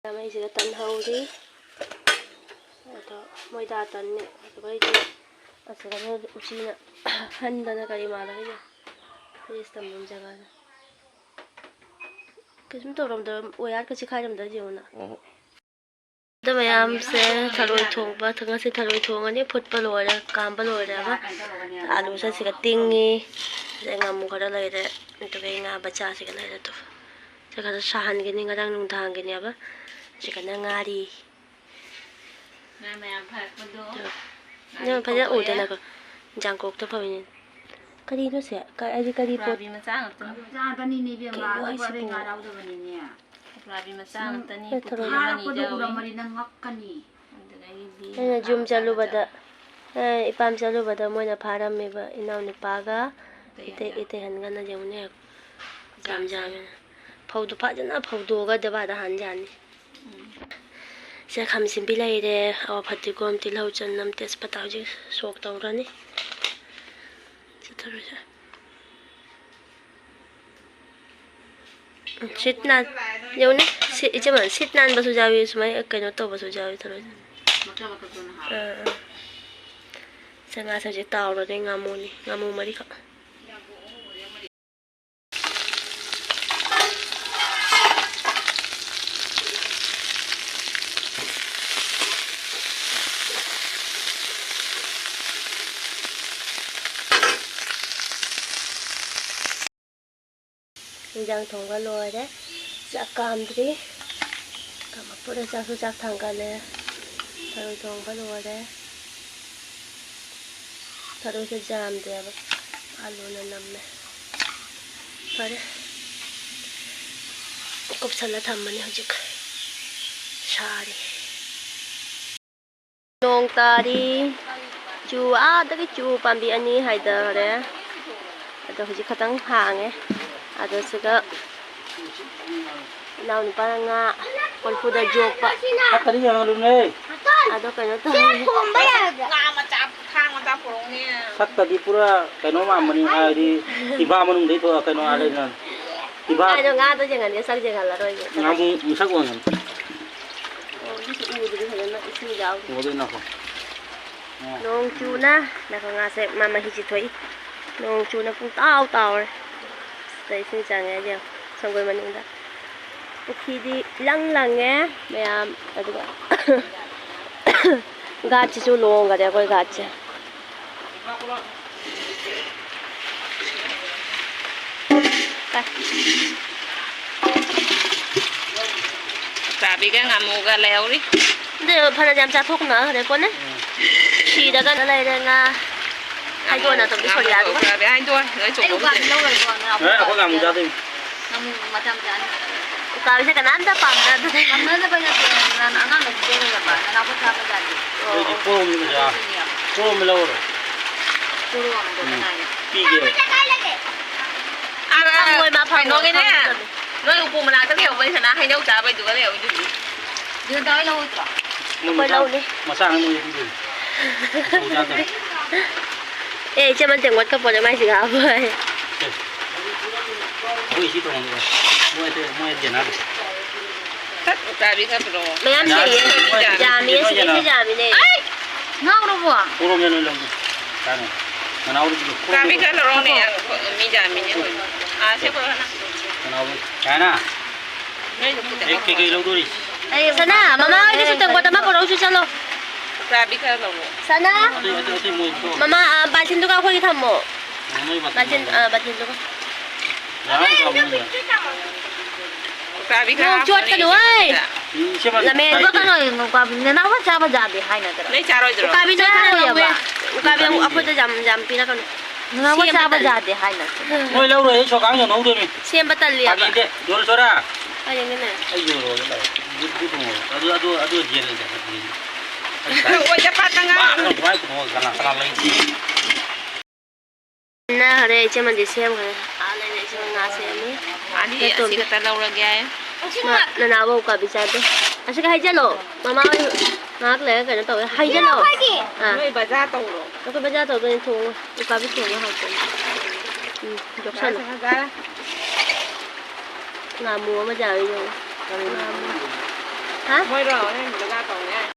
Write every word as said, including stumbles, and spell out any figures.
ꯃꯩꯁꯤꯗ ꯇꯟ ꯍꯧꯔꯤ꯫ ꯑꯗꯣ ꯃꯣꯏꯗꯥ ꯇꯟꯅꯤ꯫ ꯑꯗꯨꯒ ꯑꯩꯗꯤ ꯑꯁꯤꯗꯅ ꯎꯆꯤꯅ ꯍꯟꯗꯅ ꯀꯔꯤ ꯃꯥꯜꯂꯒ ꯐ꯭ꯔꯤꯖ ꯊꯝꯐꯝ ꯖꯒꯥꯗ꯫ ꯀꯩꯁꯨꯝ ꯇꯧꯔꯝꯗꯕ, ꯋꯥꯌꯥꯔꯒ ꯆꯤꯈꯥꯏꯔꯝꯗꯕ ꯌꯦꯡꯉꯨꯅ꯫ ꯎꯝ꯫ ꯑꯗꯣ ꯃꯌꯥꯝꯁꯦ ꯊꯔꯣꯏ ꯊꯣꯡꯕ, ꯉꯁꯤ ꯊꯔꯣꯏ ꯊꯣꯡꯉꯅꯤ, ꯐꯨꯠꯄ ꯂꯣꯏꯔꯦ, ꯀꯥꯝꯕ ꯂꯣꯏꯔꯦꯕ꯫ ꯑꯥꯂꯨꯁꯦ ꯁꯤꯒ ꯇꯤꯡꯉꯤ, ꯑꯗꯩ ꯉꯥꯃꯨ ꯈꯔ ꯂꯩꯔꯦ, ꯑꯗꯨꯒ ꯉꯥ ꯃꯆꯥꯁꯤꯒ ꯂꯩꯔꯦ꯫ ꯑꯗꯣ ꯁꯤ ꯈꯔ ꯁꯥꯍꯟꯒꯅꯤ, ꯉꯔꯥꯡ ꯅꯨꯡꯗꯥꯡꯒꯤꯅꯦꯕ꯫ ꯁꯤ ꯈꯔ ꯉꯥꯔꯤ꯫ ꯉꯥ ꯃꯌꯥꯝ ꯐꯔꯛꯄꯗꯣ꯫ ꯑꯗꯣ ꯉꯥꯔꯤ ꯅꯪ ꯐꯖꯅ ꯊꯣꯡꯗꯣꯛꯑꯦ꯫ ꯎꯗꯅꯀꯣ, ꯏꯟꯖꯥꯡ ꯀꯣꯛꯇ ꯐꯕꯅꯤ꯫ ꯀꯔꯤꯅꯣ ꯁꯦ? ꯀ-, ꯑꯩꯗꯤ ꯀꯔꯤ ꯄꯣꯠ? ꯎꯀꯥꯕꯤ ꯃꯆꯥ ꯉꯥꯛꯇꯅꯤ꯫ ꯃꯆꯥ ꯉꯥꯛꯇꯅꯤꯅꯦ ꯏꯕꯦꯝꯃ, ꯀꯩꯅꯣ ꯑꯗꯨꯕꯨ ꯑꯔꯩ ꯍꯥꯏꯁꯤꯕꯣ? ꯉꯥ ꯌꯥꯎꯗꯕꯅꯤꯅꯦ꯫ ꯎꯀꯥꯕꯤ ꯃꯆꯥ ꯉꯥꯛꯇꯅꯤ, ꯑꯦ, ꯄꯨꯈ꯭ꯔꯤ ꯊꯔꯣꯏ꯫ ꯑꯃꯅꯤ ꯐꯥꯔꯛꯄꯗ ꯌꯥꯎꯏ꯫ ꯎꯔꯝꯃꯗꯤ ꯅꯪ ꯉꯛꯀꯅꯤ꯫ ꯑꯗꯨꯗꯒꯤꯗꯤ ꯑꯩꯅ ꯉꯥ ꯌꯨꯝ ꯃꯆꯥ ꯆꯠꯂꯨꯕꯗ, ꯃꯆꯥ꯫ ꯑꯦ, ꯏꯄꯥꯝ ꯆꯠꯂꯨꯕꯗ ꯃꯣꯏꯅ ꯐꯥꯔꯝꯃꯦꯕ, ꯏꯅꯥꯎꯅꯨꯄꯥꯒ ꯏꯇꯩ-, ꯏꯇꯩꯍꯟꯒ꯫ ꯏꯇꯩꯍꯟꯒꯅ ꯌꯦꯡꯉꯨꯅꯦ꯫ ꯌꯥꯝ ꯌꯥꯝ ꯌꯥꯝꯃꯦ꯫ ꯆꯥꯎꯋꯦ꯫ ꯐꯧꯗꯣ ꯐꯖꯅ ꯐꯧꯗꯣꯛꯑꯒ ꯗꯕꯥꯗ ꯍꯥꯟ ꯌꯥꯅꯤ꯫ ꯎꯝ꯫ ꯁꯦ ꯈꯥꯃꯦꯟ ꯑꯁꯤꯟꯕꯤ ꯂꯩꯔꯦ, ꯑꯋꯥ ꯐꯗꯤꯒꯣꯝ, ꯇꯤꯜꯍꯧ, ꯆꯅꯝ, ꯇꯦꯖꯄꯇꯥ ꯍꯧꯖꯤꯛ ꯁꯣꯛ ꯇꯧꯔꯅꯤ꯫ ꯁꯤ ꯊꯔꯣꯏꯁꯦ꯫ ꯎꯝ, ꯁꯤꯠ ꯅꯥꯟ-, ꯌꯦꯡꯉꯨꯅꯦ, ꯁꯤ, ꯏꯆꯦꯃ, ꯁꯤꯠ ꯅꯥꯟꯕꯁꯨ ꯌꯥꯎꯏ, ꯁꯨꯃꯥꯏꯅ ꯀꯩꯅꯣ ꯇꯧꯕꯁꯨ ꯌꯥꯎꯏ ꯊꯔꯣꯏꯁꯦ꯫ ꯃꯀꯛ ꯃꯀꯛꯇꯨꯅ ꯍꯥꯎꯋꯦ꯫ ꯑꯥ, ꯑꯥ꯫ ꯁꯦ ꯉꯥꯁꯦ ꯍꯧꯖꯤꯛ ꯇꯥꯎꯔꯅꯤ, ꯉꯥꯃꯨꯅꯤ, ꯉꯥꯃꯨ ꯃꯔꯤꯈꯛ꯫ ꯏꯟꯖꯥꯡ ꯊꯣꯡꯕ ꯂꯣꯏꯔꯦ꯫ ꯆꯥꯛ ꯀꯥꯝꯗ꯭ꯔꯤ꯫ ꯀꯥꯝꯃꯛꯄꯗ ꯆꯥꯛꯁꯨ ꯆꯥꯛ ꯊꯥꯡꯒꯠꯂꯦ꯫ ꯊꯔꯣꯏ ꯊꯣꯡꯕ ꯂꯣꯏꯔꯦ꯫ ꯊꯔꯣꯏꯁꯦ ꯌꯥꯝꯗꯦꯕ꯫ ꯑꯥꯂꯨꯅ ꯅꯝꯃꯦ꯫ ꯐꯔꯦ꯫ ꯀꯨꯞꯁꯜꯂ ꯊꯝꯃꯅꯤ ꯍꯧꯖꯤꯛ꯫ ꯁꯥꯔꯤ꯫ ꯅꯣꯡ ꯇꯥꯔꯤ꯫ ꯆꯨ, ꯑꯥꯗꯒꯤ ꯆꯨ ꯄꯥꯝꯕꯤ ꯑꯅꯤ ꯍꯥꯏꯊꯔꯦ꯫ ꯑꯗꯣ ꯍꯧꯖꯤꯛ ꯈꯇꯪ ꯍꯥꯡꯉꯦ꯫ ꯑꯗꯣ ꯁꯤꯗ ꯏꯅꯥꯎꯅꯨꯄꯥꯅ ꯉꯥ ꯀꯣꯔꯐꯨꯗ ꯌꯣꯛꯄ꯫ ꯁꯛꯀꯗꯤ ꯌꯦꯡꯍꯜꯂꯨꯅꯦ꯫ ꯑꯗꯣ ꯀꯩꯅꯣ ꯇꯧꯔꯦ꯫ ꯉꯥ ꯃꯆꯥ, ꯊꯥꯡ ꯃꯆꯥ ꯄꯨꯔꯛꯎꯅꯦ꯫ ꯁꯛꯀꯗꯤ ꯄꯨꯔꯥ ꯀꯩꯅꯣ ꯃꯥꯟꯕꯅꯤ, ꯍꯥꯏꯗꯤ ꯏꯕꯥ ꯃꯅꯨꯡꯗꯩ ꯊꯣꯛꯑ ꯀꯩꯅꯣ ꯑꯥ ꯂꯩꯅ꯫ ꯏꯕꯥ ꯉꯥꯗꯣ ꯉꯥꯗꯣ ꯌꯦꯡꯍꯟꯒꯦ, ꯁꯛ ꯌꯦꯡꯍꯜꯂꯔꯣꯏꯒꯦ꯫ ꯉꯥꯃꯨ ꯃꯁꯛ ꯑꯣꯏꯅ꯫ ꯎꯗ꯭ꯔꯤ ꯐꯖꯅ, ꯏꯁꯤꯡ ꯌꯥꯎꯗ꯭ꯔꯤ꯫ ꯎꯗꯣꯏ ꯅꯥꯈꯣ꯫ ꯑꯣ꯫ ꯅꯣꯡ ꯆꯨꯅ, ꯅꯥꯈꯣ, ꯉꯥꯁꯦ ꯃꯥ ꯃꯍꯤ ꯆꯤꯊꯣꯛꯏ꯫ ꯅꯣꯡ ꯆꯨꯅ ꯄꯨꯡ ꯇꯥꯎ ꯇꯥꯎꯔꯦ꯫ ꯁꯤꯗ ꯏꯁꯤꯡ ꯆꯪꯉꯦ ꯍꯧꯖꯤꯛ ꯁꯪꯒꯣꯏ ꯃꯅꯨꯡꯗ꯫ ꯄꯨꯈ꯭ꯔꯤꯗꯤ ꯏꯂꯪ ꯂꯪꯉꯦ ꯃꯌꯥꯝ, ꯑꯗꯨꯒ ꯒꯥꯠꯁꯤꯁꯨ ꯂꯣꯡꯒꯔꯦ ꯑꯩꯈꯣꯏ ꯒꯥꯠꯁꯦ꯫ ꯆꯥꯕꯤꯒ ꯉꯥꯃꯨꯒ ꯂꯩꯍꯧꯔꯤ꯫ ꯑꯗꯨ ꯐꯅ ꯌꯥꯝ ꯆꯥꯊꯣꯛꯅꯈ꯭ꯔꯦꯀꯣꯅꯦ꯫ ꯁꯤꯔꯒꯅ ꯂꯩꯔꯦ ꯉꯥ꯫ ꯍꯥꯏꯗꯣꯛꯑꯅ ꯑꯗꯨꯝꯗꯤ ꯁꯣꯔꯤꯌꯥꯗꯨꯒ꯫ ꯆꯥꯕꯤ ꯍꯥꯏꯗꯣꯛꯑꯣ, ꯅꯣꯏ ꯆꯨꯝꯕ ꯑꯩ ꯎꯀꯥꯕꯤ ꯂꯧꯔꯣꯏꯀꯣ, ꯅꯅꯥꯎ꯫ ꯑꯦ, ꯑꯩꯈꯣꯏ ꯉꯥꯃꯨ ꯆꯥꯗꯣꯏꯅꯤ꯫ ꯉꯥꯃꯨ ꯃꯆꯥ ꯃꯆꯥꯅꯤ꯫ ꯎꯀꯥꯕꯤꯁꯦ ꯀꯅꯥꯝꯇ ꯄꯥꯝꯅꯗꯦ꯫ ꯄꯥꯝꯅꯗꯕ ꯅꯠꯇꯦ, ꯅꯍꯥꯟ ꯑꯉꯥꯡꯅ ꯄꯤꯖꯔꯨꯔꯕ, ꯅꯅꯥꯎꯄꯥ ꯆꯥꯕ ꯌꯥꯗꯦ꯫ ꯑꯣ, ꯑꯩꯗꯤ ꯑꯣ꯫ ꯄꯣꯔꯣꯝꯅꯤ ꯃꯆꯥ꯫ ꯄꯣꯔꯣꯝ ꯂꯧꯔꯣ꯫ ꯄꯣꯔꯣꯝꯗꯣ ꯎꯝ꯫ ꯀꯅꯥꯏꯅꯣ? ꯄꯤꯒꯦ꯫ ꯑꯥ, ꯐꯪꯉꯣꯏ, ꯃꯥ ꯐꯪꯉꯣꯏ, ꯀꯩꯅꯣꯒꯤꯅꯦ꯫ ꯐꯪꯉꯣꯏ꯫ ꯅꯣꯏ ꯎꯄꯨ ꯃꯅꯥꯛꯇ ꯂꯩꯍꯧꯕꯅꯤ, ꯁꯅꯥ ꯍꯩꯅꯧ ꯆꯥꯕꯩꯗꯨꯒ ꯂꯩꯍꯧꯕꯗꯨꯗꯤ꯫ ꯗꯨꯀꯥꯟꯗ ꯂꯧꯔꯣꯏꯗ꯭ꯔꯣ? ꯃꯣꯏ ꯑꯩꯈꯣꯏ ꯃꯆꯥ, ꯂꯧꯅꯤ꯫ ꯃꯆꯥ ꯑꯃ ꯃꯣꯏ ꯄꯤꯗꯣꯏꯅꯤ꯫ ꯎꯄꯨ ꯆꯥꯗꯕ꯫ ꯑꯦ, ꯏꯆꯦ ꯃꯟꯇꯦꯡ ꯋꯥꯠꯀ ꯄꯣꯠꯅꯦ ꯃꯥꯏꯁꯤꯒ ꯍꯥꯞꯄꯣꯏ꯫ ꯑꯦ꯫ ꯑꯩꯈꯣꯏ ꯏꯆꯦ ꯇꯣꯡꯍꯟꯗꯣꯏꯔꯣ? ꯃꯣꯏ ꯑꯇꯩ, ꯃꯣꯏ ꯌꯦꯟꯅꯔꯣꯏ꯫ ꯇꯠ, ꯎꯀꯥꯕꯤ ꯈꯔ ꯄꯨꯔꯛꯑꯣ꯫ ꯃꯌꯥꯝ ꯌꯥꯝ ꯂꯩꯌꯦ꯫ ꯃꯣꯏ ꯌꯥꯝꯃꯤꯌꯦ, ꯁꯤꯗꯤ ꯌꯥꯝꯃꯤꯅꯦ꯫ ꯑꯩ! ꯉꯥꯎꯔꯕꯣ? ꯄꯣꯔꯣꯝꯁꯦ ꯂꯣꯏ ꯂꯧꯒꯦ꯫ ꯀꯥꯏꯅꯣ? ꯅꯅꯥꯎꯗꯨ ꯄꯣꯔꯣꯝ ꯀꯥꯕꯤ ꯂꯧꯒꯦ꯫ ꯈꯔ ꯂꯧꯔꯛꯑꯣꯅꯦ, ꯃꯤ ꯌꯥꯝꯃꯤꯅꯦ ꯑꯩꯈꯣꯏ꯫ ꯑꯥ, ꯁꯦ ꯄꯨꯔꯛꯑꯣꯅ꯫ ꯅꯅꯥꯎꯗꯨ꯫ ꯀꯥꯏꯅ? ꯅꯣꯏꯗ ꯄꯨꯔꯛꯑꯣ꯫ ꯀꯩ-, ꯀꯩꯀꯩ ꯂꯧꯗꯣꯔꯤ? ꯁꯅꯥ, ꯃꯃꯥ ꯍꯣꯏꯒꯤꯁꯨ ꯇꯦꯡꯀꯣꯠ ꯑꯃ ꯄꯨꯔꯛꯎꯁꯤ ꯆꯠꯂꯣ꯫ ꯀꯥꯕꯤ ꯈꯔ ꯂꯧꯔꯛꯑꯣ꯫ ꯁꯅꯥ꯫ ꯑꯇꯩ, ꯑꯇꯩ, ꯑꯇꯩ ꯃꯣꯏ ꯄꯨꯔꯛꯑꯣ꯫ ꯃꯃꯥ, ꯑꯥ, ꯕꯥꯜꯇꯤꯟꯗꯨꯒ ꯑꯩꯈꯣꯏꯒꯤ ꯊꯝꯃꯣ꯫ ꯑꯣ, ꯅꯣꯏ ꯕꯥꯜꯇꯤꯟ ꯕꯥꯜꯇꯤꯟ, ꯂꯧꯔꯣ꯫ ꯑꯥ, ꯕꯥꯜꯇꯤꯟꯗꯨꯒ꯫ ꯎꯀꯥꯕꯤ ꯈꯔ ꯅꯣꯡ ꯆꯣꯠꯀꯅꯨ, ꯍꯥꯞꯄꯅꯦ ꯍꯣꯏ꯫ ꯏꯆꯦ ꯃꯥ-, ꯂꯃꯦꯟ꯫ ꯀꯥꯏꯗꯦ꯫ ꯆꯣꯠꯀꯅꯨ, ꯎꯀꯥꯕꯤ, ꯅꯅꯥꯎꯅ ꯆꯥꯕ ꯌꯥꯗꯦ ꯍꯥꯏ ꯅꯠꯇ꯭ꯔꯣ? ꯅꯣꯏ ꯆꯥꯔꯣꯏꯗ꯭ꯔꯣ? ꯎꯀꯥꯕꯤ ꯅꯣꯏ ꯈꯔ ꯆꯥꯔꯣꯏ ꯂꯧꯋꯦ꯫ ꯍꯥꯏꯕ꯫ ꯎꯀꯥꯕꯤ ꯑꯃꯨꯛ ꯀꯥꯅꯤꯡꯗꯦ꯫ ꯑꯩꯈꯣꯏꯗ ꯌꯥꯝ, ꯌꯥꯝ ꯄꯤꯔꯛꯀꯅꯨ꯫ ꯅꯅꯥꯎꯅ ꯁꯦꯝꯕ ꯆꯥꯕ ꯇꯜꯂꯤ꯫ ꯌꯥꯗꯦ ꯍꯥꯏ ꯅꯠꯇ꯭ꯔꯣ? ꯅꯣꯏ ꯂꯧꯔꯣꯏ, ꯑꯩ ꯁꯣꯀꯥꯡ ꯌꯣꯟꯍꯧꯗꯣꯏꯅꯤ꯫ ꯁꯦꯝꯕ ꯇꯜꯂꯤ ꯍꯥꯏꯕ꯫ ꯐꯥꯒꯤꯗꯤ, ꯌꯣꯜꯂꯨ ꯆꯣꯔꯥ꯫ ꯐꯥꯒꯤꯅꯦ꯫ ꯑꯩ ꯌꯣꯜꯂꯣꯏꯒꯦ ꯂꯥꯛꯑꯣ꯫ ꯕꯨꯠ, ꯕꯨꯠ ꯇꯣꯡꯉꯣ꯫ ꯑꯗꯨ, ꯑꯗꯨ, ꯑꯗꯨ ꯖꯦꯜ ꯂꯩ ꯆꯠꯈ꯭ꯔꯗꯤ꯫ ꯑꯣꯏꯗ ꯄꯥꯗ ꯉꯥꯡꯒꯅꯨ꯫ ꯃꯥ ꯑꯗꯨꯝ ꯁꯨꯃꯥꯏꯅ ꯄꯨꯊꯣꯛꯑꯒ ꯀꯅꯥ, ꯀꯅꯥ ꯂꯩ? ꯁꯤꯟꯅꯈ꯭ꯔꯦ, ꯏꯆꯦꯃꯗꯤ ꯁꯦꯝꯈ꯭ꯔꯦ꯫ ꯑꯥ ꯂꯩꯔꯦ, ꯏꯆꯦꯃ ꯉꯥ ꯁꯦꯝꯃꯤ꯫ ꯃꯥꯗꯤ ꯅꯠꯇꯣꯝꯕꯤ꯫ ꯑꯁꯤ ꯈꯛꯇ ꯂꯧꯔꯒꯦ ꯍꯥꯏ꯫ ꯃꯥ, ꯅꯅꯥꯎꯕ ꯎꯀꯥꯕꯤ ꯆꯥꯗꯦ꯫ ꯑꯁꯤꯒ ꯍꯩꯖꯜꯂꯣ꯫ ꯃꯃꯥ ꯍꯣꯏ ꯉꯥꯏꯍꯥꯛ ꯂꯩꯔꯒ ꯀꯩꯅꯣ ꯇꯧꯋꯦ꯫ ꯍꯩꯖꯜꯂꯣ꯫ ꯑꯥ꯫ ꯅꯣꯏ ꯕꯖꯥꯔ ꯇꯧꯔꯣ꯫ ꯑꯩꯈꯣꯏ ꯕꯖꯥꯔ ꯇꯧꯗꯣꯏꯅꯦ, ꯊꯣꯡꯉꯣ꯫ ꯎꯀꯥꯕꯤ ꯊꯣꯡꯕ ꯍꯥꯎꯇꯕꯅꯤ꯫ ꯎꯝ, ꯌꯣꯛꯁꯜꯂꯣ꯫ ꯕꯖꯥꯔ, ꯕꯖꯥꯔ꯫ ꯉꯥꯃꯨ ꯑꯃ ꯆꯥꯔꯤ ꯌꯦꯡꯉꯣ꯫ ꯉꯥꯃꯨ꯫ ꯃꯣꯏꯔꯣ? ꯅꯪ ꯗꯔꯀꯥꯔ ꯇꯧꯅꯦ꯫